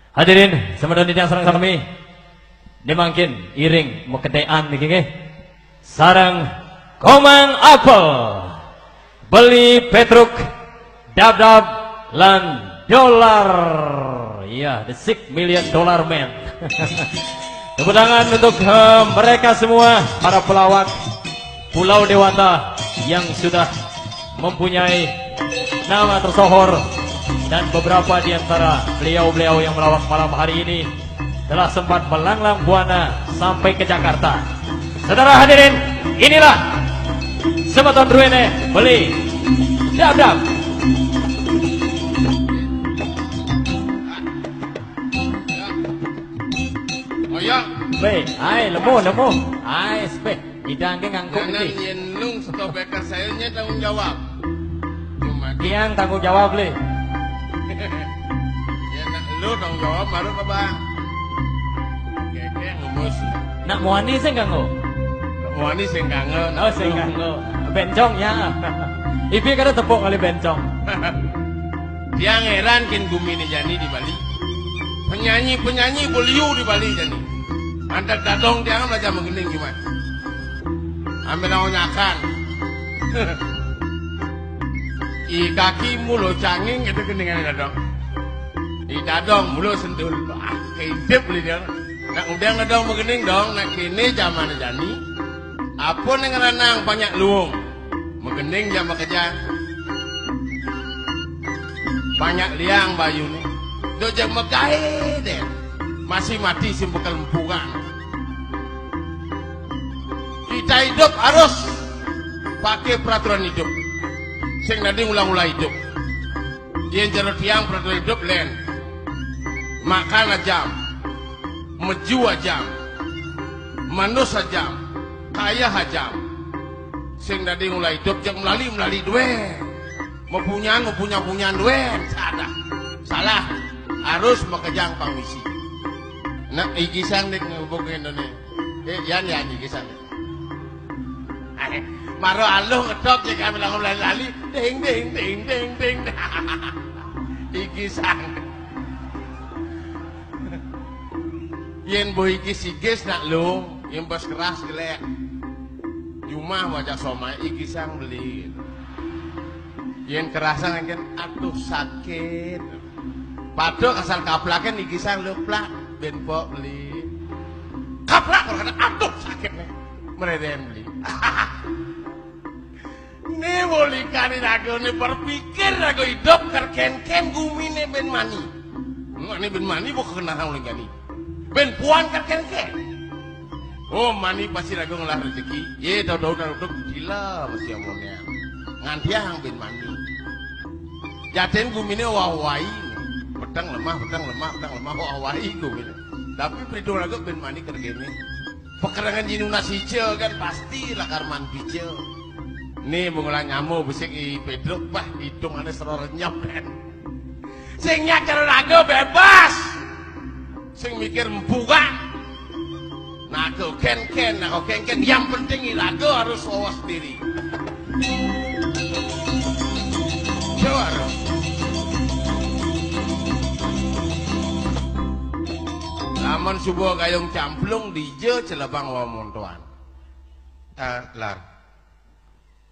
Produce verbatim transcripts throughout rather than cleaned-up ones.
Hadirin semeton ingkang sareng sami, niki mangkin iring makedhekan niki nggih. Sareng Komang Apel, Beli Petruk, Dab-Dab, lan Dolar. Ya, the six million dollar man. Tepuk tangan untuk, eh, mereka semua, para pelawak Pulau Dewata yang sudah mempunyai nama tersohor, dan beberapa di antara beliau-beliau yang melawak malam hari ini telah sempat melanglang buana sampai ke Jakarta. Saudara hadirin, inilah semeton druene, Beli, Dab-Dab. Oh ya, Be, ai lemu, lemu. Ai, spe. Idang ke ngangkuk jangan iki. Yen lung stop bekas saya nya tanggung jawab. Cuma tiang tanggung jawab, Le. Ya nak lu tanggung jawab baru ke bang. Keke ngemus. Nak muani sing kanggo. Nak muani sing kanggo. Oh, sing kanggo. Bencong ya. Ibi kada tepuk kali bencong. Tiang heran kin gumine jani di Bali. Penyanyi-penyanyi beliau di Bali jani. Antar dadong tiang belajar menggending gimana? Ambil nyakan. I kaki mulo canging itu gendingan dadong. I dadong mulo sendul. Ah, kidip beli dia. Nak udah ngedong menggending dong, nak kini zaman jani. Apa ning ranang banyak luung. Menggending jam makejang. Banyak liang bayune. Dok jam megae deh. Masih mati sing bekel empungan. Kita hidup harus pakai peraturan hidup. Sing dadi ulang-ulang hidup. Yen jero tiang peraturan hidup len. Makan ajam. Meju ajam. Manus ajam. Kaya ajam. Sing dadi ulang hidup jek melali-melali duwe. Mepunyan, mepunyan-punyan duwe. Salah. Salah. Harus makejang pangwisi. Nak iki sang dik ngubuk Indonesia. Eh, yan, yan, iki sang. Ae, maro aluh ngedok jek kami langsung lali-lali. Ding, ding, ding, ding, ding. Iki sang. Yen mbok iki sigis nak lu, yen bos keras gelek. Jumah wajah somai iki sang beli. Yen kerasan kan, aduh sakit. Padok asal kaplakan iki sang lu plak, ben pok beli. Kaplak kok kena, aduh sakit nih. Mereden beli. Ini bolikani ragu ini berpikir ragu hidup kerken-ken gumine ben mani. Ini ben mani bukan kenal oleh gani. Ben puan kerken-ken. Oh, mani pasti ragu ngelah rezeki. Ye, tahu-tahu nak duduk gila mesti amonnya. Ngantiang ben mani. Jaten gumine wah-wahi. Petang lemah, petang lemah, petang lemah, wah-wahi gumine. Tapi pridung ragu ben mani kergene. Pekerangan jinu nasi je kan pasti lakar man pice. Nih, bungulan nyamu besik i Pedro, bah, hidung ane sero renyep kan. Sing nyak cara ragu bebas. Sing mikir mbuka. Nah, aku ken-ken, nah, aku ken-ken. Yang penting i ragu harus awas diri. Coba, Ro. Lamun subuh gayung camplung dija celebang wa montoan. Eh, Lar.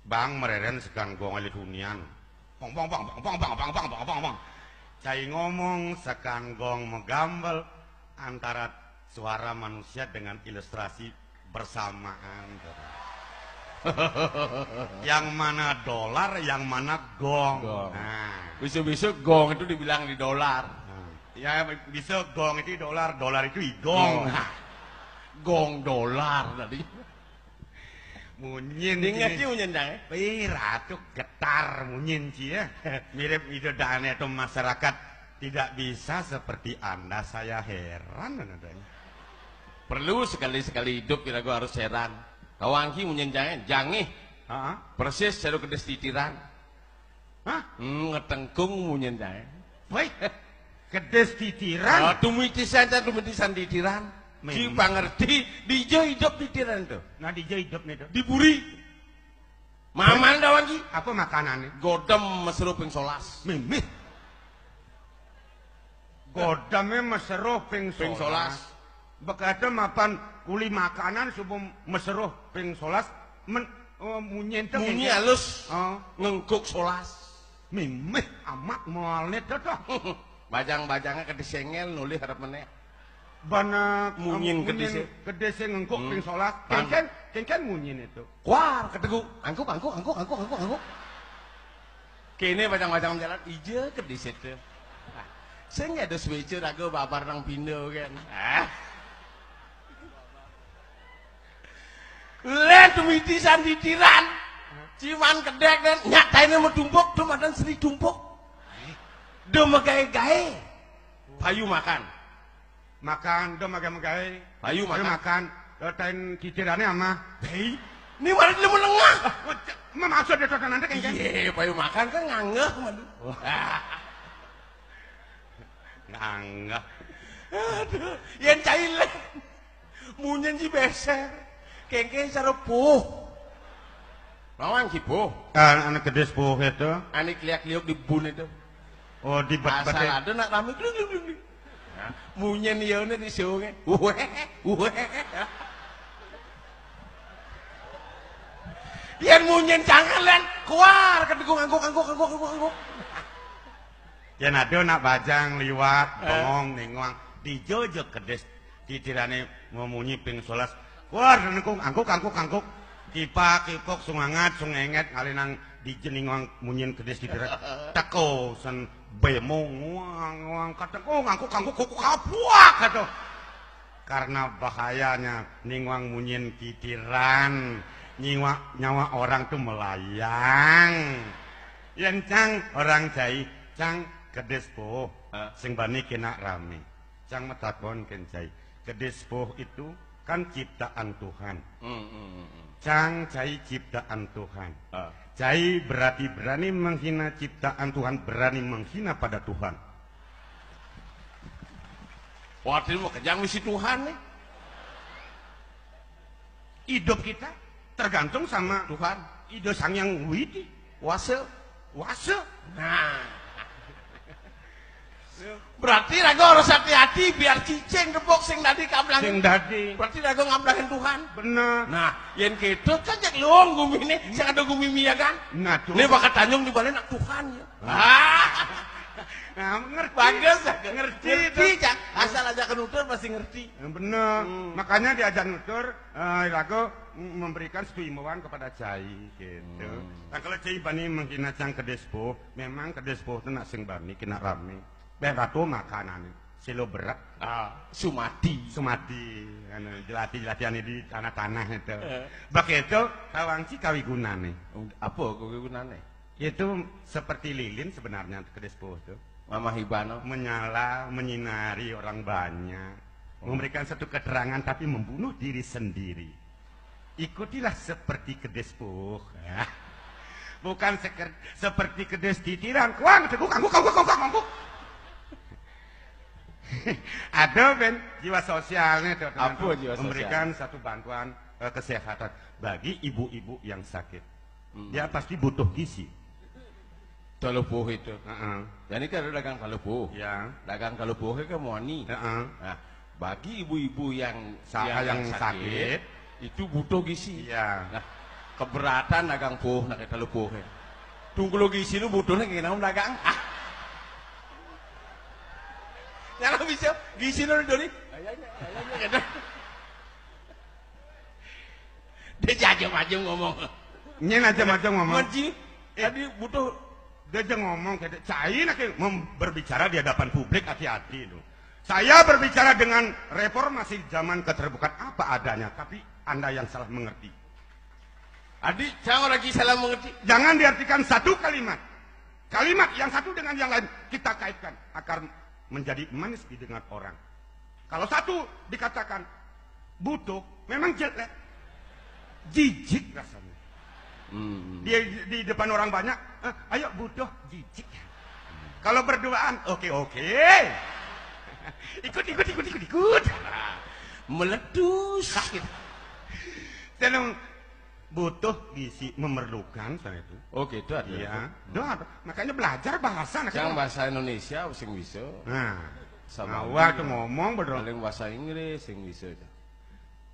Bang mereren sekan gong elit hunian. Bang, bang, bang, bang, bang, bang, bang, bang, bang, bang, bang. Cai ngomong sekan gong megambel antara suara manusia dengan ilustrasi bersamaan. Yang mana dolar, yang mana gong. Gong. Nah. Bisa-bisa gong itu dibilang di dolar. Nah. Ya, bisa gong itu dolar, dolar itu igong. Gong. Nah. Gong dolar tadi. Munyin. Ingat sih munyin, Cang, eh? Ih, ratu getar munyin sih ya. Mirip itu dane atau masyarakat tidak bisa seperti Anda, saya heran, katanya. Perlu sekali-sekali hidup kira gua harus heran. Kawangki munyin, Cang, eh? Jangih. Heeh. Persis jero kedis titiran. Hah? Hmm, ngetengkung munyin, Cang, eh? Woi, kedis titiran. Ah, tumitisan, Cang, tumitisan titiran. Memang. Si pangerti, dija hidup titiran tuh. Nah, dija hidup nih tuh. Diburi. Maman dawan ki. Apa makanannya? Godem mesru ping solas. Mimih. Godame meseruh ping Ping solas. solas. Bekate mapan kuli makanan subuh meseruh ping solas. Men, oh, munyin to Munyi kengken. Halus. Oh. Ngengkuk solas. Mimih amat moalne to, to. Bajang-bajangnya kedis sengel nulih arep meneh. Bana, Munyin em, kedis, munyin ya. kedis sing ngengkuk Hmm. ping solas. Pan. Kengken, kengken munyin itu. Kuar ketegu. Angkuk, angkuk, angkuk, angkuk, angkuk, angkuk. Kene bajang-bajang jalan, ija kedis itu. Sing ada switcher aku babar nang pindo kan. Ah. Len tumiti sanditiran. Ciman kedek dan nyak taine metumpuk, do madan seri tumpuk. Do megae-gae. Payu makan. Makan, do megae-megae. Payu Payu makan. makan. Do tain kitirane amah. Hei, ini malah di menengah. Memaksud dia tatanan teh kengken. Iye, payu makan kan nganggeh malu. Nganggeh. Aduh, yen cai le. Munyin ji beser. Kengken cara puh. Lawan ji puh. Kan anak kedis puh itu. Anik liak-liuk di bun itu. Oh, di bet-bet. Asal ada nak rame glung glung glung. Nah, munyin ya ini di sungai. Uwe, uwe. Yen munyin jangan len keluar ke degung angkuk angkuk angkuk angkuk angkuk. Yen ada nak bajang liwat, Eh. bengong, ningwang, dijojo kedis, titirane memunyi ping solas. Wah, nengkung, angkuk, angkuk, angkuk. Kipak, kipuk, sungangat, sungenget, ngalinang di jeningwang munyin kedis titiran. Teko, sen bemo, nguang, nguang, katengkung, angkuk, angkuk, kuku kapuak, kata. Karena bahayanya ningwang munyin titiran, nyiwa, nyawa orang tuh melayang. Yen cang orang cai, cang kedis puh, Hah? sing bani kena rame. Cang metakon ken cai, kedis puh itu kan ciptaan Tuhan. Hmm, hmm, hmm, hmm. Cang cai ciptaan Tuhan. Ah. Cai berarti berani menghina ciptaan Tuhan, berani menghina pada Tuhan. Wah, ini mau kejang misi Tuhan nih. Hidup kita tergantung sama Tuhan. Ida Sang Yang Widi. Wasa. Wasa. Nah. Berarti raga harus hati-hati biar cicing tepuk sing dadi kamblangin. Sing dadi. Berarti raga ngamblangin Tuhan. Bener. Nah, yen gitu kan cek luung gumine sing ada gumi miyagan. Nah, tuh. Ini bakat Tanjung di balik nak Tuhan ya. Ah. Nah, ngerti. Bagus, ya. Ngerti, Ngerti, tuh. Cak. Asal aja nutur pasti ngerti. Yang bener. Hmm. Makanya diajak nutur, eh, raga memberikan satu imbauan kepada cai, gitu. Hmm. Nah, kalau cai bani menghina cang kedis puh, memang kedis puh itu nak sing bani, kena rame. Beh, ratu makanan, silo berat. Ah, sumati. Sumati, anu, jelati-jelatian di tanah-tanah itu. Eh. Begitu, tawang ci kawigunane. Apa kawigunane? Itu seperti lilin sebenarnya, kedis puh itu. Mama Hibano. Menyala, menyinari orang banyak. Oh. Memberikan satu keterangan, tapi membunuh diri sendiri. Ikutilah seperti kedis puh. Bukan seker-, seperti kedis titiran. Kuang, teguk, angguk, angguk, angguk, angguk. Ada, Ben, jiwa sosialnya, tuh, teman-teman. Apa jiwa sosial? Memberikan satu bantuan, eh, kesehatan bagi ibu-ibu yang sakit. Hmm. Dia pasti butuh gizi. Talupuh itu. Heeh. Jadi kalau dagang talupuh. Ya. Dagang talupuh itu kan moni. Heeh. Nah, bagi ibu-ibu yang, Sa-, yang yang sakit, sakit, itu butuh gizi. Iya. Nah, keberatan dagang puh, nak talupuh. Tunggu lo gizi lu butuhnya kayak naon dagang. Ah. Nyala bisa gizi lu doni. Kayaknya, kayaknya gitu. Dia aja-aja ngomong. Nyen aja macam ngomong. Menji, Eh. tadi butuh Dia aja ngomong, kayak cai nak mem-, berbicara di hadapan publik, hati-hati lu. Saya berbicara dengan reformasi zaman keterbukaan apa adanya, tapi Anda yang salah mengerti. Adi, jangan lagi salah mengerti. Jangan diartikan satu kalimat. Kalimat yang satu dengan yang lain kita kaitkan akan menjadi manis didengar orang. Kalau satu dikatakan butuh, memang jelek. Jijik rasanya. Hmm. Di, di depan orang banyak, "Eh, ayo butuh," jijik. Kalau berduaan, oke, oke. Ikut, ikut, ikut, ikut, ikut. Meletus. Sakit. Dan butuh gizi memerlukan, saya itu. Oh, gitu, ada Iya. itu. Doa. Makanya belajar bahasa, nak Yang itu. bahasa Indonesia sing bisa. Nah. Nah, wah, tuh ngomong bener. Paling bahasa Inggris sing bisa aja.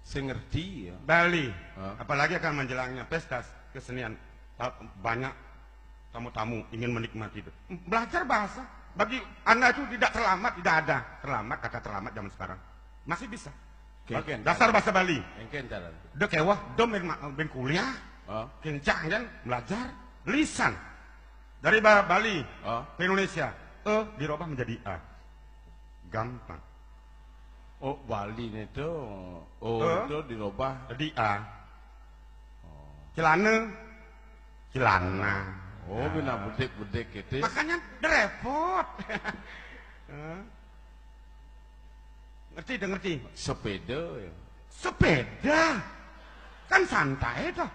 Sing ngerti ya. Bali. Hah? Apalagi akan menjelangnya pesta kesenian. Ba-, banyak tamu-tamu ingin menikmati itu. Belajar bahasa. Bagi Anda itu tidak terlambat, tidak ada terlambat, kata terlambat zaman sekarang. Masih bisa. Oke, dasar bahasa Bali. Engke entar. Dek ewah, dom ben ma-, ben kuliah. Oh. Kencang kan belajar lisan. Dari Ba-, Bali, oh, ke Indonesia. E dirubah menjadi A. Gampang. Oh, Bali nih tuh. Oh, eh? Itu dirubah. Jadi A. Oh. Celana. Celana. Oh, bina bedik-bedik gitu. Makanya repot. Hah? Ngerti, udah ngerti? Sepeda ya. Sepeda. Kan santai toh.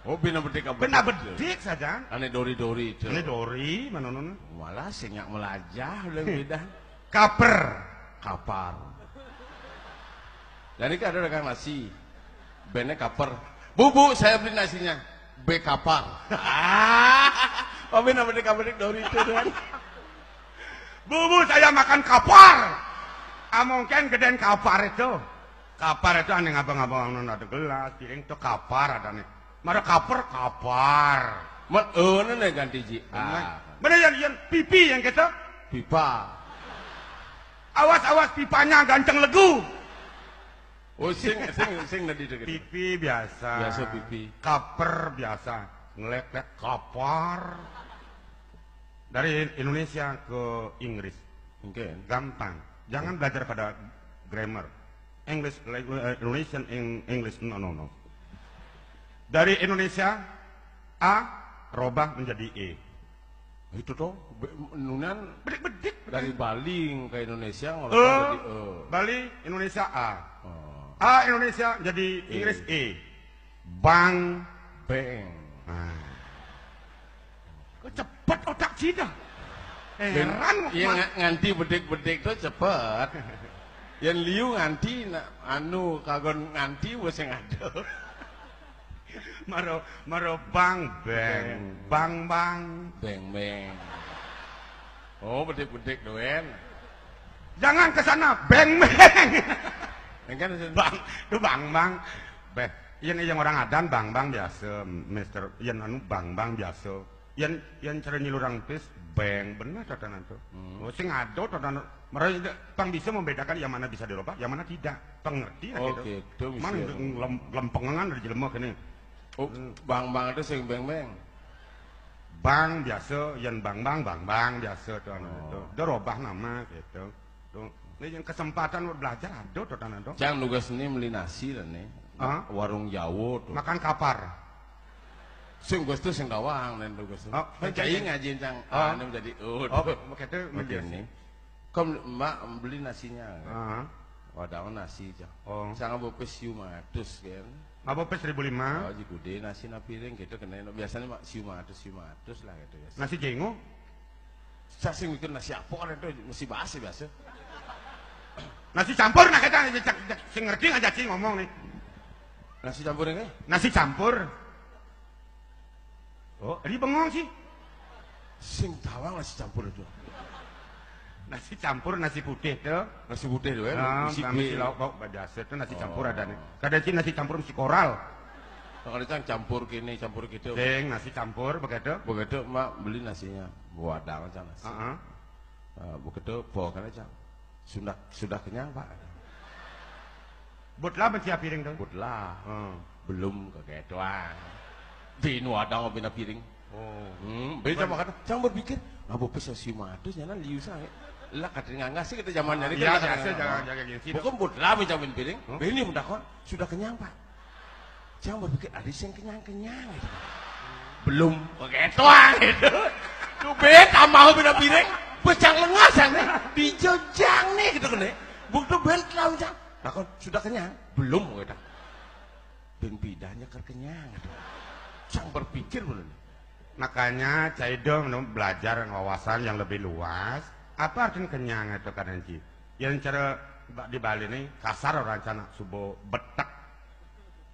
Oh, bina bedik apa? Bina bedik saja. Ane dori-dori itu. Ane dori, mana nona? Malah sing nyak melajah udah beda. Kaper. Kapar. Jadi kan ada dagang nasi. Bene kaper. "Bu, Bu, saya beli nasinya." "B kapar." Ah, oh, bina bedik apa dori itu kan? "Bu, Bu, saya makan kapar." Ah, mungkin gedeen kapar itu. Kapar itu aneh abang-abang nona ada gelas, piring itu kapar ada nih. Mara kaper, kapar. Men, oh, ini ganti ji. Ah. Mana yang, yang pipi yang kita? Pipa. Awas, awas, pipanya gancang legu. Oh, sing, sing, sing tadi deket. Pipi biasa. Biasa pipi. Kaper biasa. Ngelek-lek kapar. Dari Indonesia ke Inggris. Oke. Gampang. Jangan belajar pada grammar. English, like, eh, Indonesian Eng-, English, no, no, no. Dari Indonesia, A, robah menjadi E. Itu toh, be-, nunan bedik-bedik. Dari Bali ke Indonesia, ngolok jadi E. Bali, Indonesia A. Oh. A, Indonesia jadi E. Inggris E. Bang. Beng. Nah. Kok cepet otak cina? Heran. Iya, nganti bedik-bedik tuh cepet. Yang liu nganti, anu, kagon nganti wis sing ada. Maro, maro bang, beng. Beng. Bang, bang. Beng, beng. Oh, bedik-bedik doen. Jangan ke sana, beng, beng. Bang, itu bang, bang. Beh, yang, yang orang adan bang, bang biasa, mister. Yang anu bang, bang biasa. Yang, yang cara nyilurang pis, beng, bener tatanan tuh. Hmm. Oh, sing ada tatanan. Mereka pang bisa membedakan yang mana bisa dirobah, yang mana tidak. Pengerti lah. Oh, gitu. Gitu, mana bisa. Lem-, lempengan dari jelema kene. Oh, hmm. Bang, bang itu sing beng, beng. Bang biasa, yang bang, bang, bang, bang biasa tuh anu itu. Oh. Dia robah nama gitu. Tuh. Ini yang kesempatan buat belajar ada tuh tanah tuh. Cang tugas ini beli nasi lah nih. Hah? Warung Jawa tuh. Makan kapar. Sing Gus tuh sing dawang nih tugas tuh. Oh, kan cai ngajiin cang. Oh. Anu jadi, oh, tuh. Begitu. Oke, nih. Kom, Mbak beli nasinya. Heeh. Wadah nasi, cang. Oh. Cang apa pes siu matus kan. Apa pes seribu lima? Oh, jikude nasi na piring gitu kena. Biasanya mak siu matus, siu matus lah gitu ya. Nasi jengo? Saya sing mikir nasi apa kan itu mesti bahas ya biasa. Nasi campur nah kita sing ngerti aja sih ngomong nih. Nasi campur ini? Nasi campur. Oh, ini bengong sih. Sing tawang nasi campur itu. Nasi campur nasi putih tuh. Nasi putih tuh ya. Nah, isi kami si lauk kok badasa tuh nasi campur ada nih. Kadang sih nasi campur mesti koral. Kalau cang campur kini campur gitu. Sing nasi campur begitu. Begitu mak beli nasinya. Buat daun sana. Heeh. Eh, begitu bawa kan cang. Sudah, sudah kenyang, Pak. Butlah mencia piring tuh. Butlah. Hmm. Belum kaget doang. Dinu ada ngopi na piring. Oh. Hmm, beda makan. Cang berpikir, apa bisa si matus nyana liu saya. Lah kadang nggak sih kita zaman ini. Iya, kan biasa jangan jaga gengsi. Bukan butlah mencia piring. Hmm? Bini mendapat sudah kenyang, Pak. Cang berpikir ada yang kenyang-kenyang gitu. Belum, begitu ah gitu. Tuh bet tambah beda piring, pecah lengah sana. Dijejang nih gitu kan. Bukti ben tahu cang. Nah, kok sudah kenyang? Belum gitu. Ben bidanya ker kenyang gitu. Cang berpikir belum. Makanya cai dong belajar wawasan yang lebih luas. Apa artinya kenyang itu kan Ji? Yang cara di Bali nih kasar orang cana subo betek.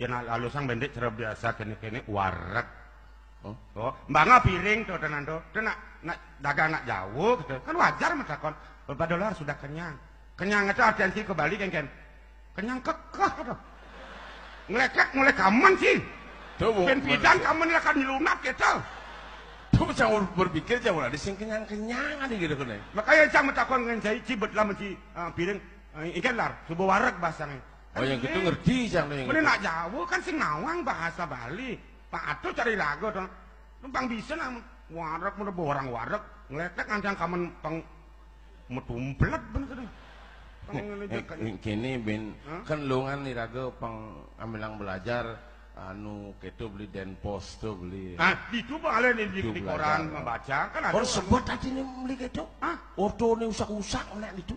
Ya nak lalusang bendek cara biasa kene-kene warek. Oh, oh, mbanga piring tuh tenan tuh. Tuh nak, nak dagang nak jauh gitu. Kan wajar mentakon. Bapak Dolar sudah kenyang. Kenyang itu artian sih kebalik, kéngkén. Kenyang kekeh itu. Ngelekek mulai kamen sih. Tuh, Bu. Bén pidan kamen lah kan nyelunap gitu. Tuh, jangan berpikir, jangan ada sing kenyang-kenyang ada gitu kan. Makanya jangan takon ngan saya cibet lah mesti, eh, piring, eh, ikan lar, subuh wareg bahasanya. Oh, yang gitu ngerti, jangan yang mana gitu. Nak jauh kan sing nawang bahasa Bali. Pak Atuh cari lagu tuh. Numpang bisa nang wareg, mana orang wareg, ngeletek ngantian kamen pang metumplet bener tuh. Pang ngene Eh, jek kan. Kene, Ben, hah? Kan lu kan iraga pang amilang belajar, anu, keto beli Denpos tuh beli. Ah, itu boleh nih di, itu di koran belajar, membaca kan ada. Baru orang sebut tadi nih beli keto. Ah, orto nih usak-usak nek itu.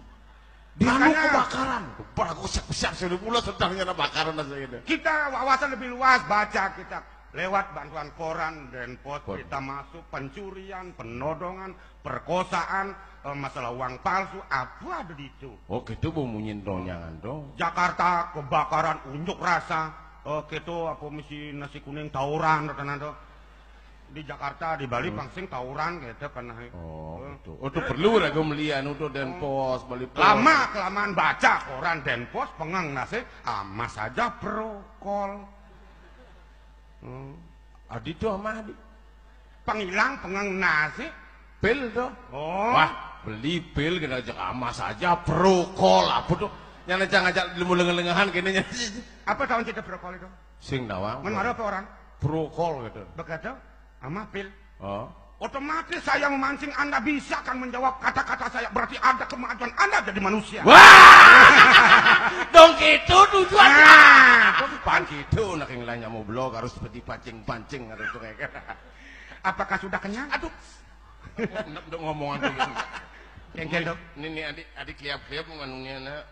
Di anu makanya kebakaran. Bagus siap-siap sudah mula sedang nyana bakaran aja gitu. Kita wawasan lebih luas, baca kita lewat bantuan koran, Denpos, koran. Kita masuk pencurian, penodongan, perkosaan, eh, masalah uang palsu, apa ada di itu. Oh, gitu, Bu, munyin dong, jangan dong. Jakarta kebakaran unjuk rasa, eh, gitu, apa mesti nasi kuning tawuran, kata nanti. Di Jakarta, di Bali, hmm, pang sing tawuran gitu kan, nah. Oh, eh, gitu. Oh, itu perlu raga meli anu tuh Denpos, Bali Pos. Lama kelamaan baca koran Denpos, pengang nasi, ama saja prokol. Hmm. Adi tuh ama adi. Pangilang pengang nasi. Pil tuh. Oh. Wah, beli pil kena ajak ama saja prokol apa tuh? Nyana ajak ngajak lemu lengah-lengahan kene nyana. Apa tahun kita prokol itu? Sing nawang. Men marah apa orang? Prokol gitu. Begitu? Ama pil. Oh. Otomatis saya memancing, Anda bisa kan menjawab kata-kata saya. Berarti ada kemajuan, Anda jadi manusia. Wah! Dong gitu tujuannya. Nah, pan gitu, nak yang lainnya mau blog harus seperti pancing-pancing, harus tuh kayak gitu. Apakah sudah kenyang? Aduh. Enak dong ngomongan tuh. Kéngkén, Dok. Ini, ini adik, adik liap-liap manungnya, nak.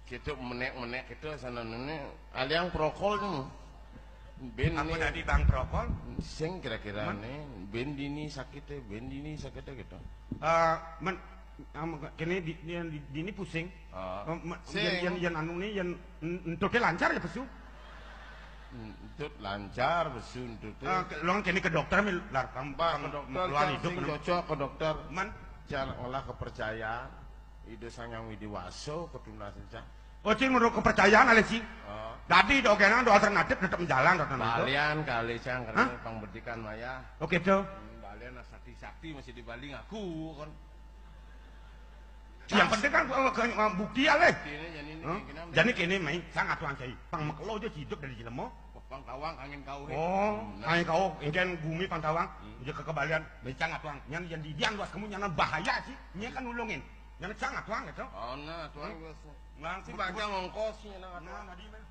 Gitu, menek-menek gitu, sana nene. Aliang prokol tuh. Ben apa ini tadi, Bang, prokol? Sing kira-kira nih, ben dini sakit ya, ben dini sakit ya gitu. Eh, men, am, kene di, di, di, dini pusing. Ah. Eh, me-, sing. Yen, yen, yen anu nih, yen n-, entutnya lancar ya, pesu? Entut lancar, pesu entut. Eh, ke, lo kene ke dokter, mil, lar, pam-, bah, pam-, ke dokter, keluar hidup, sing cocok ke dokter. Man? Cara olah kepercayaan. Ida Sang Hyang Widi Waso, ketunas, Cang. Oh, cing, menurut kepercayaan, alih, cing. Oh. Dadi, do, kena, do, alternatif tetap menjalan, tetap menjalan. Balian kali, Cang, karena, hah? Pang betikan maya. Oke, tuh. Hmm, balian, nah, sakti-sakti masih di Bali ngaku, kan. Yang penting kan, eh, ke, eh, bukti ya, leh. Bukti ini, jadi ini, hah? Kena, jadi kene, mai, sangat tuan cai. Pang mekelo aja hidup dari jelema. Pang tawang angin kau, he. Oh, hmm, nah. Angin kau, engken gumi pang tawang. Hmm. Dia kekebalian, bencang atuang. Nyan yang didian luas kamu nyanan bahaya sih. Nya kan nulungin. Nyan cang atuang gitu. Oh, nah, tuang. Hmm. Luas. Langsung baca ngongkos sih, nah, nah, tadi, men.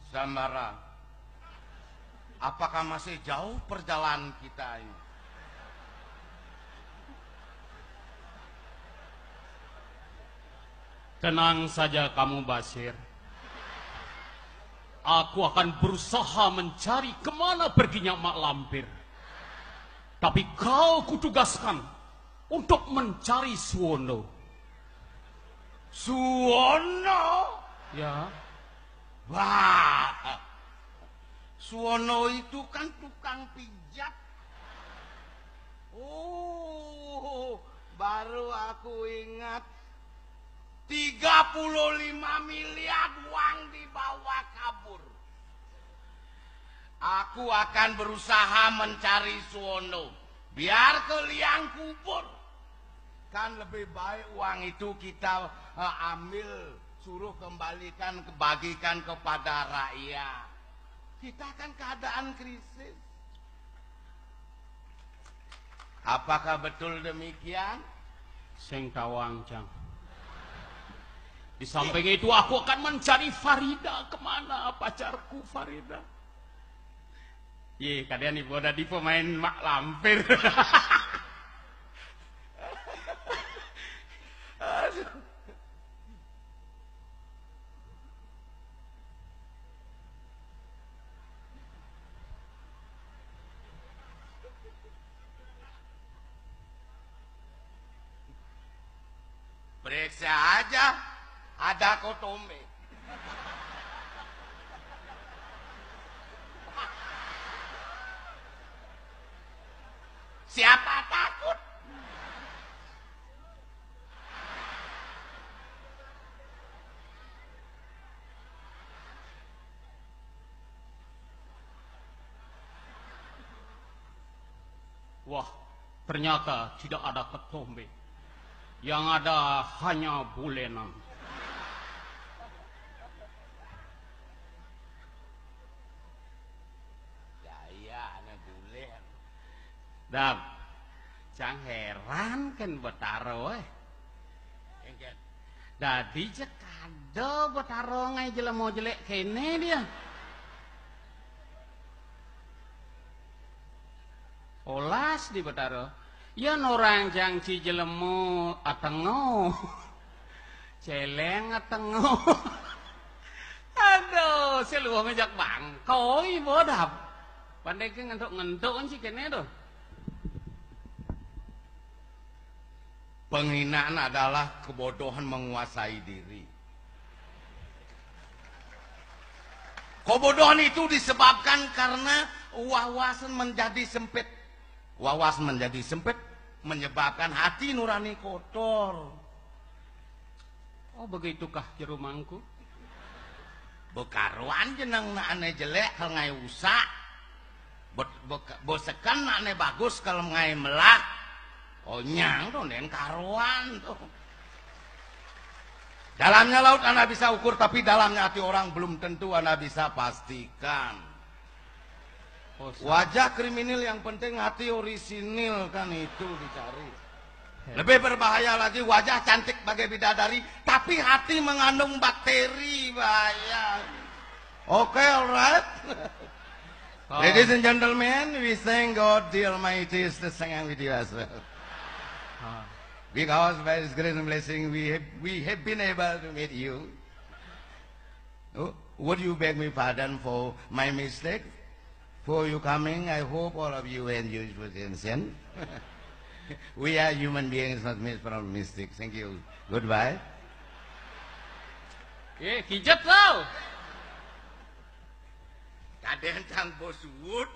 Samara, apakah masih jauh perjalanan kita ini? Tenang saja kamu, Basir. Aku akan berusaha mencari kemana perginya Mak Lampir. Tapi kau kutugaskan untuk mencari Suwono. Suwono? Ya. Wah, Suwono itu kan tukang pijat. Oh, baru aku ingat. Tiga puluh lima miliar uang dibawa kabur. Aku akan berusaha mencari Suwono. Biar ke liang kubur. Kan lebih baik uang itu kita, eh, ambil, suruh kembalikan, bagikan kepada rakyat. Kita kan keadaan krisis. Apakah betul demikian? Sing tawang, Cang. Di samping itu, aku akan mencari Farida. Kemana pacarku Farida? Ye, kadén ibu dadi pemain mak lampir. Aduh. Periksa aja, ada kotombe. Siapa takut? Wah, ternyata tidak ada ketombe. Yang ada hanya bulenan. Daya ané bulen. Dam, cang heran kén Betara, éh. Éngkén. Dadi cék ada Betara ngaé jelema jelék kéné dia. Olas di Betara. Yén orang cang ci jelema atengo. Céléng atengo. Aduh, si luwung jak bangkoi bodap. Pandai ke ngentuk-ngentuk ci kéné tuh. Penghinaan adalah kebodohan menguasai diri. Kebodohan itu disebabkan karena wawasan menjadi sempit. Wawasan menjadi sempit menyebabkan hati nurani kotor. Oh, begitukah jero mangku? Bekaruan jeneng nak ané jelék kal ngaé usak. Be-, be-, beseken nak ané bagus kal ngaé melah. Oh, nyang to, ndén karuan to. Dalamnya laut Anda bisa ukur, tapi dalamnya hati orang belum tentu Anda bisa pastikan. Oh, sa- Wajah kriminal yang penting hati orisinil kan itu dicari. Lebih berbahaya lagi wajah cantik bagai bidadari, tapi hati mengandung bakteri, bahaya. Oke, alright. Oh. Ladies and gentlemen, we thank God the Almighty is the same with you as well. Ah. Because by His grace and blessing, we have, we have been able to meet you. Oh, would you beg me pardon for my mistake? For you coming, I hope all of you enjoy your attention. We are human beings, not made from mistake. Thank you. Goodbye. Eh, kijet lo. Kadén cang bos suud.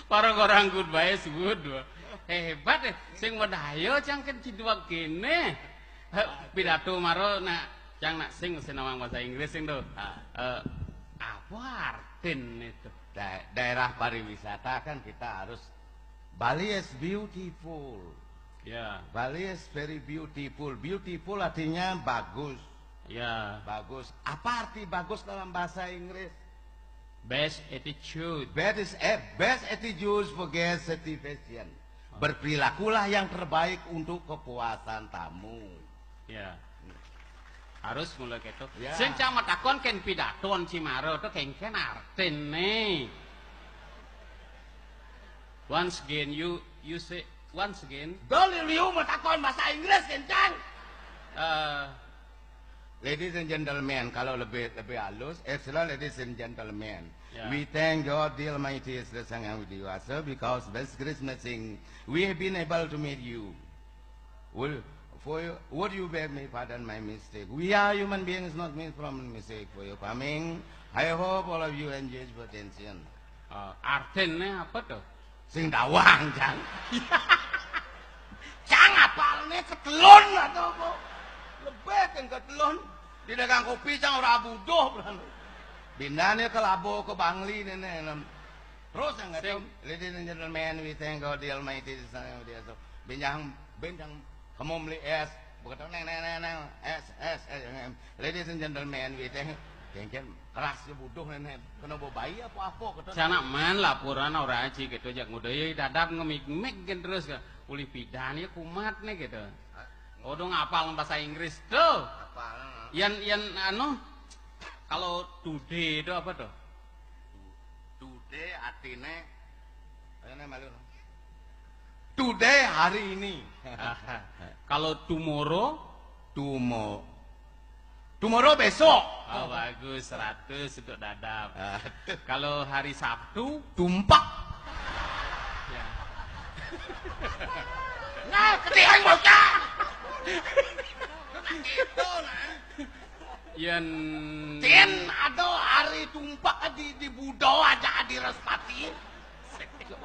Para ngorang goodbye suud. Hebat, éh. Sing medaya cang kén ci duweg kéné. Hé, pidato mara nak cang nak sing sinawang bahasa Inggris sing to. Ah. Eh, apa artin itu? Da-, daerah pariwisata kan kita harus, Bali is beautiful. Ya. Bali is very beautiful. Beautiful artinya bagus. Ya. Bagus. Apa arti bagus dalam bahasa Inggris? Best attitude. Best is, eh, best attitude for guest satisfaction. Oh. Berperilakulah yang terbaik untuk kepuasan tamu. Ya. Harus mulai gitu. Ya. Sing cang matakon kén pidaton ci mara to kéngkén artiné. Once again, you, you say, once again. Dol, you matakon bahasa Inggris, kén cang. Eh, Ladies and gentlemen, kalau lebih, lebih halus, excellent ladies and gentlemen. Ya. We thank God the Almighty is the Sang Yang Widi Wasa, because this Christmas thing, we have been able to meet you. Will, for you, would you beg me pardon my mistake? We are human beings, not made from mistake. For your coming, I hope all of you enjoy your attention. Eh, artiné apa to? Sing dawang, Cang. Cang apalné ketelun atau apa? Lebih kan ketelun. Di dagang kopi, Cang, ora buduh. Pindahané ke Labo, ke Bangli, néné. Terus yang kata, sing. Ladies and gentlemen, we thank God the Almighty, the Son of the Son. Benjang, benjang, kamu beli es. Begitu, neng, neng, neng, neng. Es, es, es. Ladies and gentlemen, we thank, thank you. Keras ya buduh, néné. Kena bebai apa-apa, kata. Sana man laporan orang aja gitu, jak ngudah, ya, dadap ngemig-mig kan terus, kan. Ulih pidan ya kumat nih gitu. Odong apal bahasa Inggris tuh. Apal. Yan, yan, anu, kalau today itu apa tuh? Today. Eh, artine, ayo, nah, malu, no. Today, hari ini. Kalau tomorrow? Tumo. Tomorrow, besok. Oh, bagus, seratus untuk Dadap. Ah. Kalau hari Sabtu? Tumpak. Ya. Nah, ketiang bocah. Gitu, nah. Yen Tin, aduh, hari tumpak di, di budo aja di Respati.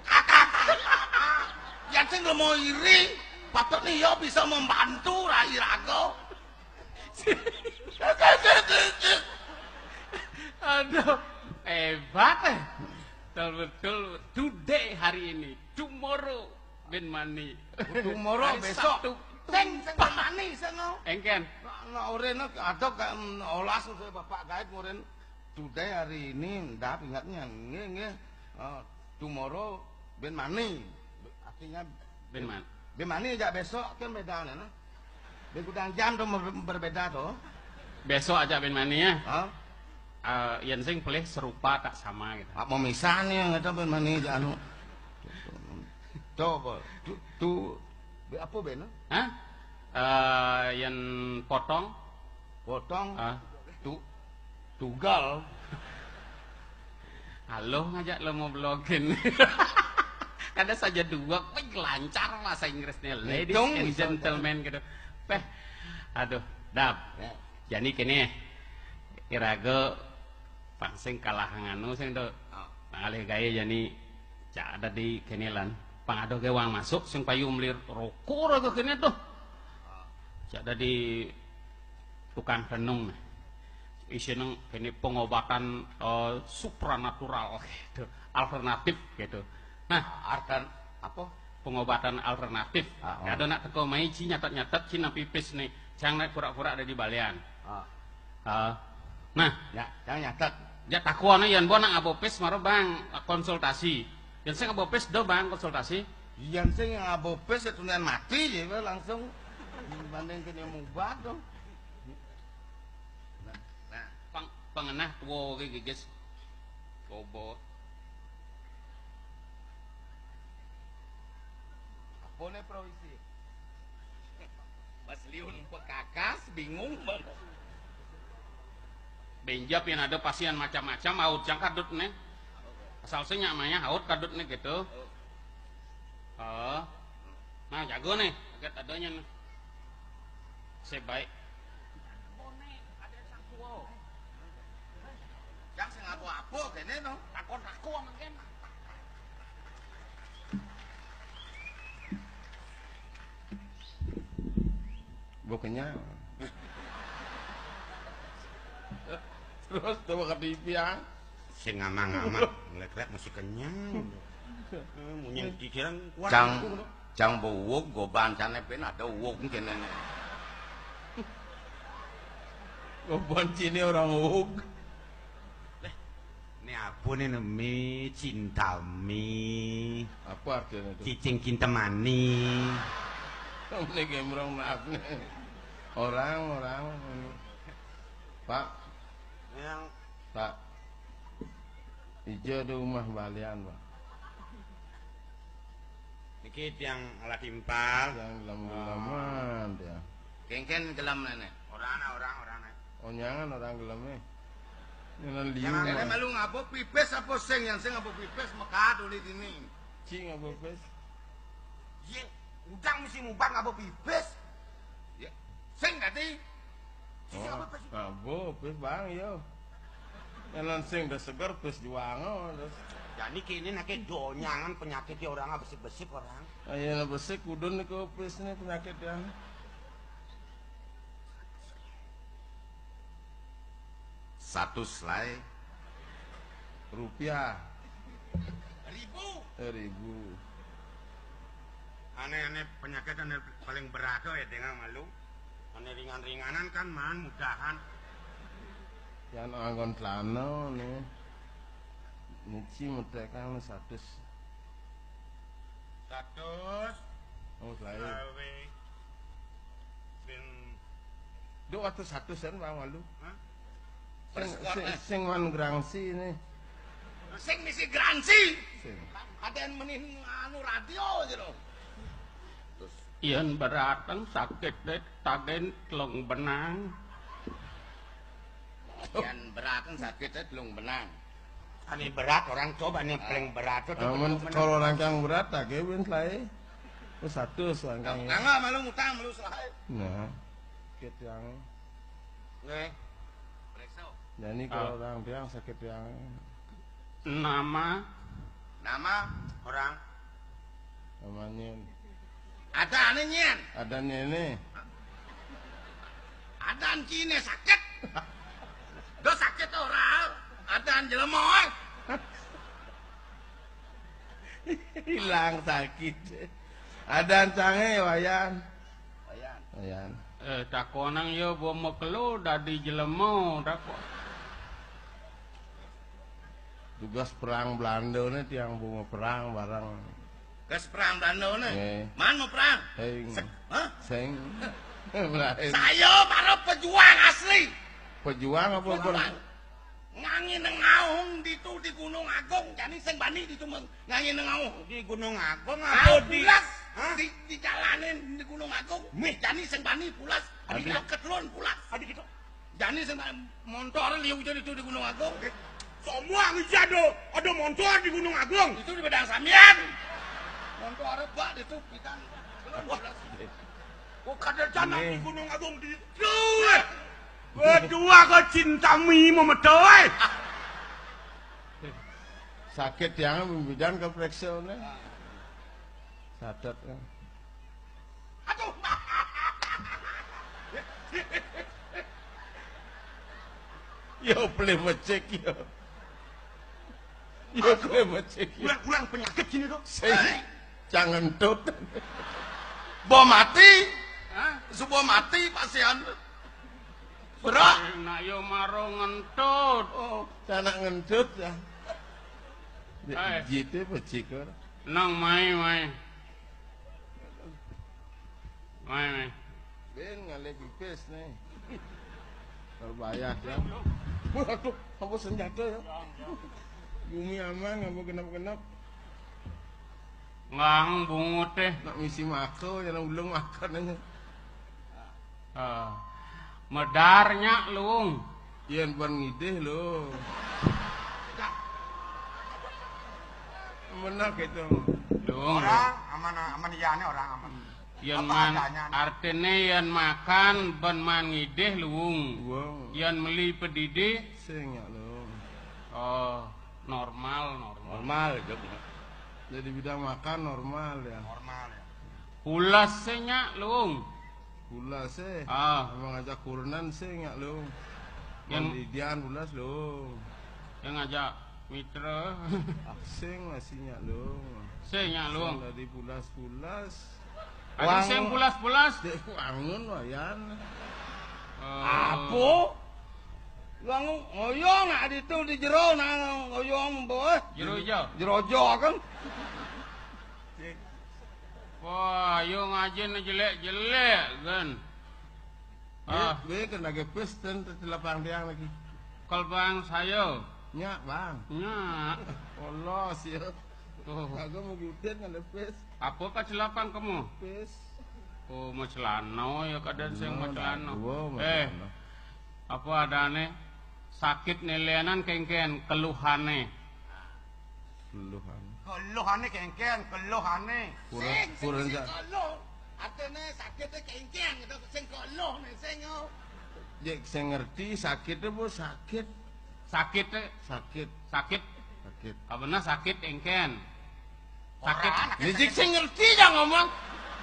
Kakak, yang sing mau iri, patut nih yo bisa membantu rai rago. Aduh, hebat, eh. Betul-betul today, hari ini, tomorrow, ben mani. Tomorrow, hari besok. Sabtu. Sing, sing ben mani, sing, no. Engken. Nah, nah, ora, no, ada kayak, mm, olas, saya bapak gaib, ora. Today, hari ini, ndak ingatnya, nggih, nggih. Eh, tomorrow, ben mani. Artinya, ben man-, ben mani aja besok, kan bedanya, nah. Ben kudang jam tuh ber-, berbeda tuh. Besok aja ben mani ya. Hah? Eh, yen sing pelih serupa tak sama gitu. Apa misalnya nggak tahu ben mani aja anu. Coba, tu, tu, be-, apa ben? Hah? Eh, yen potong? Potong? Ah. Tu, tugal. Halo, ngajak lo mau vlogin. Kada saja dua, wih, lancar bahasa Inggrisnya. Ladies and gentlemen gitu. Peh, aduh, Dap. Ya. Jani kene, iraga pang sing kalah nganu sing do. Oh. Ngalih gaya jani cak ada di kene lan. Pang ada ge wang masuk sing payu meli roko raga kene tuh. Oh. Cak ada di tukang renung nih. Isine kene pengobatan, eh, supranatural gitu, alternatif gitu. Nah, artan apa? Pengobatan alternatif. Ah, oh. Ada nak teko mai ci nyatet-nyatet ci nang pipis nih. Cang nak pura-pura ada di balian. Ah. Ah. Nah, ya, cang nyatet. Ya takono yan bo nak ngaba pis maro bang konsultasi. Yan sing ngaba pis do bang konsultasi. Yan sing ngaba pis ya tunian mati ya langsung banding kene mubat dong. Nah, nah. Pang-, pangenah tua ke giges. Bobo. Apa nih, Pro, isi? Mas Liun pekakas, bingung banget. Benjap yang ada pasien macam-macam, aut yang kadut nih. Asal sih nyamanya aut kadut nih gitu. Oh. Heeh. Nah, jago nih, kaget adanya nih. Sebaik. Yang sing apa-apa kene no. Takon-takon mungkin. Gua kenyang. Terus coba ke T V ya. Sing ngamang-ngamang, ngelek-lek masih kenyang. Eh, munyi kikirang kuat. Cang, aku, no. Cang bawug, goban cane ben ada wug kene. Goban cine orang wug. Leh, ini apa nih, mi cinta mi. Apa artinya itu? Cicing cinta mani. Ini gembrong nak nih. Orang, orang. Pak. Yang Pak. Ijo di rumah balian, Pak. Niki tiang alah timpal. Tiang gelem-geleman, tiang. Kengken gelem nenek. Orang, orang, orang. Oh, nyangan orang gelem, eh. Ini liu. Jangan. Nenek malu ngapa pipis apa sing, yang sing ngapa pipis mekat uli dini. Cing ngapa pipis? Ye, udang mesti mubat ngapa pipis. Ya, sing tadi. Sing ngapa pipis? Ngapa pipis, Bang, yo. Yang sing udah seger, pis juang, oh, terus. Jadi kini nake donyangan penyakit ya orang besik-besik orang. Ayo, besik kudun nih, pis nih penyakit ya. Satu selai rupiah. Ribu. Eh, ribu. Aneh-aneh penyakit aneh paling berat tuh ya dengan malu. Aneh ringan-ringanan kan man mudahan. Yang anggon celana nih. Nici metekan satu. Satu. Oh, selai. Selai. Sing. Duk waktu satu sen bang malu. Hah? Sing, sing, sing wan gerangsi ini. Sing misi garansi. Sing. Ada yang menin anu radio aja loh. Terus yén beraten sakit deh, tagen telung benang. Yén beraten sakit deh telung benang. Ane berat orang coba nih paling berat tuh. Amun telung benang. Kalau orang yang berat tak kewin selai. Terus satu suang kang. Kanggo malu ngutang malu selai. Nah. Sakit yang. Nggih. Periksa. Jadi kalau orang bilang sakit yang. Nama? Nama orang. Namanya. Ada ane nyen. Ada nene. Ada cine sakit. Do sakit ora. Ada jelema. Hilang sakit. Ada cange Wayan. Wayan. Wayan. Eh, takonang ya, bo mekelo dadi jelema, takon. Tugas perang Belanda ne tiang bo perang bareng. Tugas perang Belanda ne. Nggih. Man mau perang? Sing. Sek-, hah? Sing. Lain. Saya para pejuang asli. Pejuang apa? Pejuang. Ngangi nengaung ditu di Gunung Agung, jani sing bani ditu meng-, ngangi nengaung. Di Gunung Agung apa di? Pulas. Hah? Di, di jalanin di Gunung Agung. Mih. Jani sing bani pulas. Adi. Adi kita ketelun pulas. Adi kita. Jani sing montor liu jadi itu di Gunung Agung. Semua ngejado ada montor di Gunung Agung. Itu di Bedang Samian. Montor bak itu bidang. Wah. Oh, kada jana di Gunung Agung di. Berdua kau cinta mi memeto, eh. Sakit yang bidan ke periksa ne. Satet kan. Aduh. Yo, boleh mecek yo. Yo, boleh mecek yo. Ulang, ulang penyakit sini tuh. Sing. Jangan tut. Bo mati. Hah? Subo mati pasian. Bro. Nak yo maro ngentut. Oh, anak ngentut ya. Eh. Jite becik ora. Nang mai, mai. Mai, mai. Ben ngalih pipis nih. Terbayar ya. Waduh, apa senjata ya? Bumi aman, apa genap-genap? Ngang bungut teh. Nak misi mako, jangan ulung makan aja. Ah. Medarnya luung. Yén ban ngidih lho. Bener gitu. Luung. Orang aman, aman iyane orang aman. Yén apa man adanya. Artine yén makan ban man ngidih luung. Wong. Yén meli pedidi sing ya luung. Oh, normal, normal. Normal, Jok. Jadi bidang makan normal ya. Normal ya. Pulas sing ya luung. Pulas eh. Ah. Emang ngajak kurenan sing ya luung. Yang didian pulas luung. Yang ngajak mitra. Ah, sing masih nyak luung. Sing nyak luung. Sing dari pulas-pulas. Aduh, sing pulas-pulas. Dek wangun wayan. Eh. Apa? Wong ngoyong nak ditu di jero nang ngoyong boh. Jero ijo. Jero ijo kan. Wah, yo ngajin jelek-jelek kan. Ah. Be, be kena ke pis ten telapang tiang lagi. Kal bang saya. Nyak, Bang. Nyak. Polos ya. Oh. Aku mau gudeg ngene pis. Apa kacelapang kamu? Pis. Oh, mau celana ya kadang sing mau celana. Eh, apa adane? Sakit nelenan kengken keluhane. Keluhan. Keluhane kengken, keluhane. Kurang, sing, sing, kurang sing ja- keluh. Artine sakite kengken gitu, sing keluh nih, sing, oh. Jek sing ngerti sakite apa sakit? Sakite. Sakit. Sakit. Sakit. Kabener sakit engken. Sakit. Ora, sakit. Nih, jek sing ngerti ya ngomong.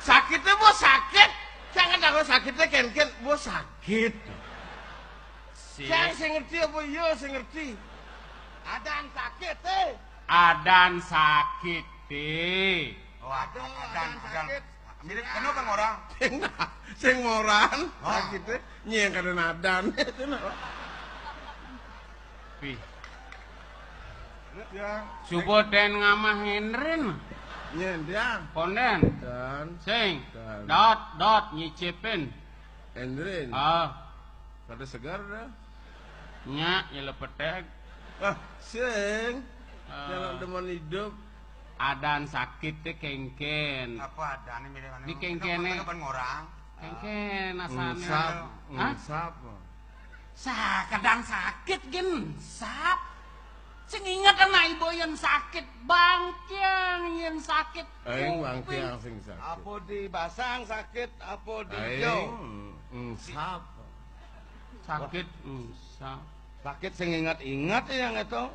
Sakite apa sakit? Jangan takut sakite kengken, apa sakit. Sing. Sing, sing ngerti apa iya sing ngerti? Adan sakit, eh. Adan sakit, eh. Oh, adan, adan, adan sakit. Mirip kena bang orang. Sing moran, oh. Sakit, eh. Nyeng kada nadan. Pi. Ya. Subo den ngamah ngendrin. Nyen, ya. Konden. Dan. Sing. Dan. Dot, dot, nyicipin. Endrin. Ah. Kada segar dah. Nya, nyelepetek. Ah, sing. Kalau demen hidup, adan sakit té kéngkén. Apa adané milih mana? Di kéngkéné. Apa, apa ngorang? Kéngkén asané. Engsap, hah? Engsap. Sakedang sakit gén, sap. Sing inget anak ibu yén sakit, bangkiang yén sakit. Aing bangkiang sing sakit. Apa di basang sakit, apa di hijau? Aing engsap. Sakit engsap. Sakit sing inget-inget ya ngeto.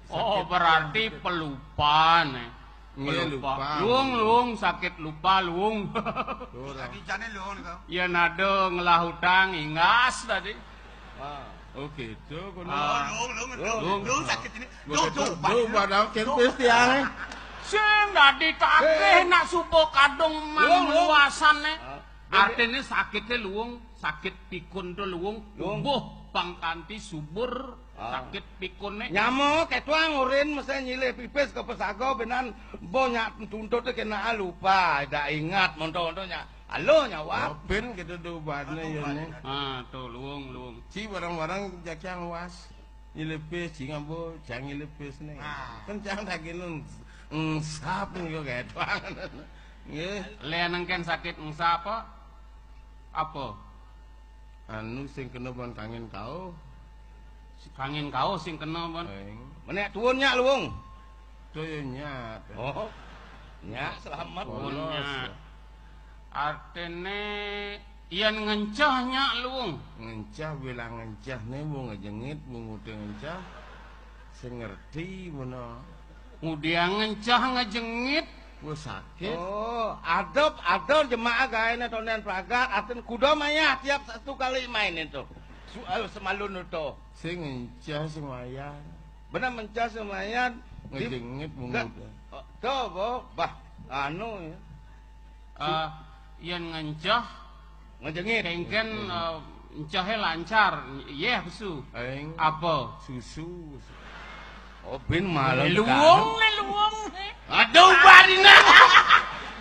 Oh, sakit berarti pelupa nih. Iya, pelupa. Lupa. Luung, luung, sakit lupa, luung. Tuh, dah. Tadi jane luung to. Iya, nado ngelah utang, inggas tadi. Ah. Oh, gitu, kono. Ah. Oh, luung, luung, luung, luung, sakit ini. Duh, duh, duh, padahal kempis tiang. Sing dadi takeh nak supo kadung mang luung, luung. Luasane. Ah. Artine sakite luung, sakit pikun to luung, luung. Tubuh pangkanti subur. Ah. Sakit pikune. Nyamo ketuang urin mesti nyilih pipis ke pesago benan bo nyak tuntut kena lupa, dak ingat monto-monto nyak. Halo nyawab. Oh, ben gitu do ubane ya ne. Ah, to luung, luung. Ci barang-barang jakyang was. Nyilih pis, ci ngambo, jang nyilih pis ne. Ah. Kan jang daging nun. Engsap niku ketuang. Nggih. Lenengken sakit engsap apa? Apa? Anu sing kena ban kangin kau. Kangin kau sing kena ban. Eng. Menek tuun nyak luung. Tuun nyak. Oh. Nyak selamat. Tuun nyak. Artine yen ngencah nyak luung. Ngencah bilang ngencah ne wong ngejengit wong udah ngencah. Sing ngerti mena. Ngudiang ngencah ngejengit. Wah sakit. Oh, adep, adep jemaah gaene tonden pragat, aten kuda mayah tiap satu kali main itu. Soal semalun itu. Sing encah sing wayah. Bener mencah sing wayah. Ngejengit bungut. Oh, to, bo, bah, anu ya. Eh, yen ngencah ngejengit. Kengken, eh, encahe lancar. Yeh, pesu. Aing. Apa? Susu. Oh, bin malam. Luwung le, luwung le. Aduh, badina.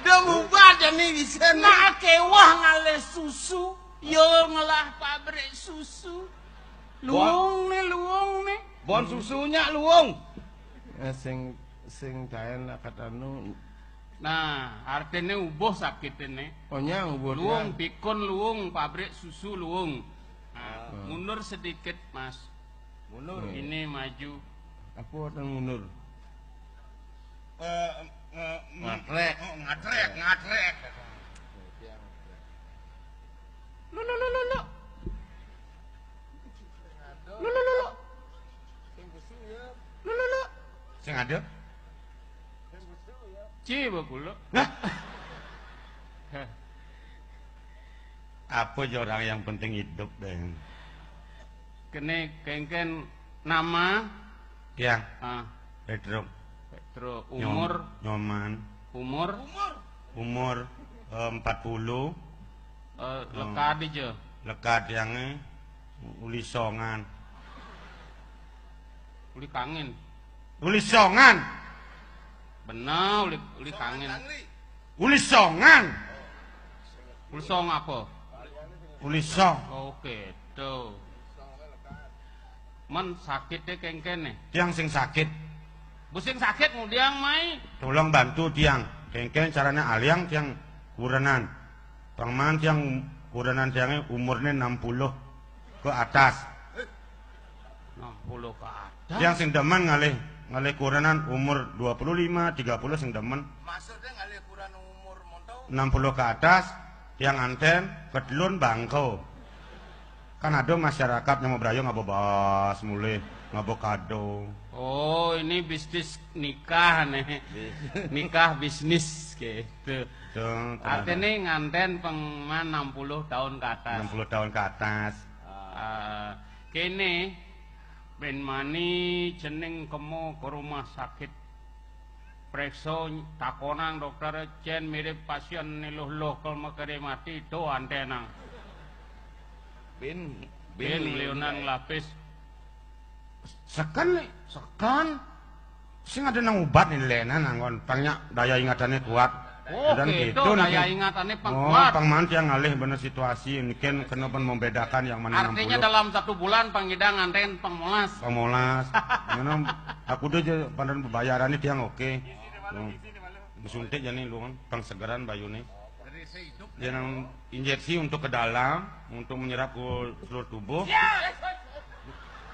Dah mubah jani bisa nih. Nak kewah ngalih susu. Yo ngelah pabrik susu. Luwung le, luwung le. Bon susunya luwung. Eh, sing sing kaen lah kata nu. Nah, artine ubuh sakitine. Oh, nyang ubuh. Luwung pikun luwung, pabrik susu luwung. Nah, mundur sedikit, Mas. Mundur. Ini maju. Apa artinya mundur? Eh, eh, ngatrek. Oh, ngatrek, ngatrek. Lu, lu, lu, lu, lu. Lu, lu, lu, lu. Lu, lu, lu. Sing ada? Ci, bakulo. Nah. Apa aja orang yang penting hidup deh. Kene kengken nama. Ya. Ah. Pedro. Pedro. Nyom-, umur. Nyoman. Umur. Umur, eh, empat puluh. Eh, lekad aja. Lekad yang, eh, uli songan. Uli kangin. Uli songan. Bener, uli, uli kangin. Uli songan. Uli song apa? Uli song. Oke, tuh. Men sakit deh kengken nih. Tiang sing sakit. Bu sing sakit ngudiang mai. Tolong bantu tiang. Kengken caranya aliang tiang kurenan. Pangman tiang kurenan tiangnya umurnya enam puluh ke atas. Enam puluh ke atas. Tiang sing demen ngalih, ngalih kurenan umur dua puluh lima, tiga puluh sing demen. Maksudnya ngalih kurenan umur monto? Enam puluh ke atas, tiang anten, kedulun bangko. Kan ada masyarakat yang mau berayo ngabo bas, mulih ngabo kado. Oh, ini bisnis nikah nih. Nikah bisnis gitu. Tuh, artinya nganten pengman enam puluh tahun ke atas. Enam puluh tahun ke atas. Ah, kene ben mani jeneng kemo ke rumah sakit. Preksa takonang dokter, cen mirip pasien niluh-luh kel mekere mati, do antenang. Bin, bin, bin liunan lapis. Seken, Li. Seken. Sing ada nang ubat nih, Lena, nang kon. Pangnya daya ingatannya kuat. Oh, dan gitu, gitu, daya ingatannya pang kuat. Pang maan tiang ngalih bener situasi, mungkin kena pun membedakan yang mana. Artinya enam puluh. Dalam satu bulan pang Ida nganten pang molas. Pang molas. Mana aku tuh aja pandan bayarannya tiang oke. Disuntik jadi lu kan, pang segeran bayu nih. Dia nang injeksi untuk ke dalam, untuk menyerap ke seluruh tubuh.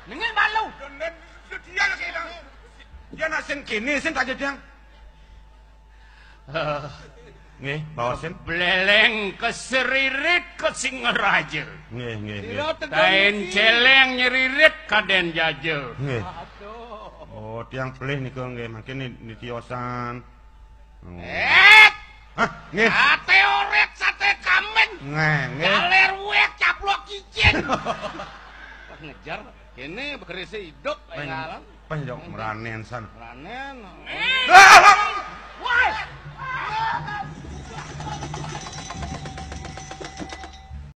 Nengin balu. Dia lagi dong. Dia nak sen kini, sen tak ada tiang. Nggih, baosin. Beleleng keseririt ke Singaraja. Nggih, nggih, nggih. Tain celeng nyeririt kaden jaja. Nggih. Oh, tiang pelih nika nggih, mangkin ni, ni tiosan. Oh. Eh, hah, nggih. Sate oret, sate kambing. Nggih, nggih. Galer wek caplok cicin. Wah, ngejar. Kene bekerese hidup. Peng, peng jok meranen san. Meranen. Wah.